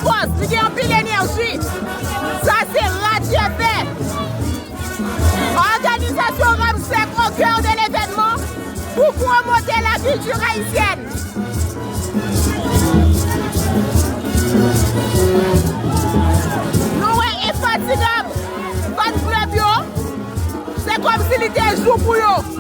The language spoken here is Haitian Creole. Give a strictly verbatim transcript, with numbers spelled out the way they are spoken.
Fòs, li gen anpil enèji. Sa se Radyo F M. Organisation Ramsec au cœur de l'événement pour promouvoir la culture haïtienne. Nou wè enfatigab fan club yo, se kòmsi li te jou pou yo.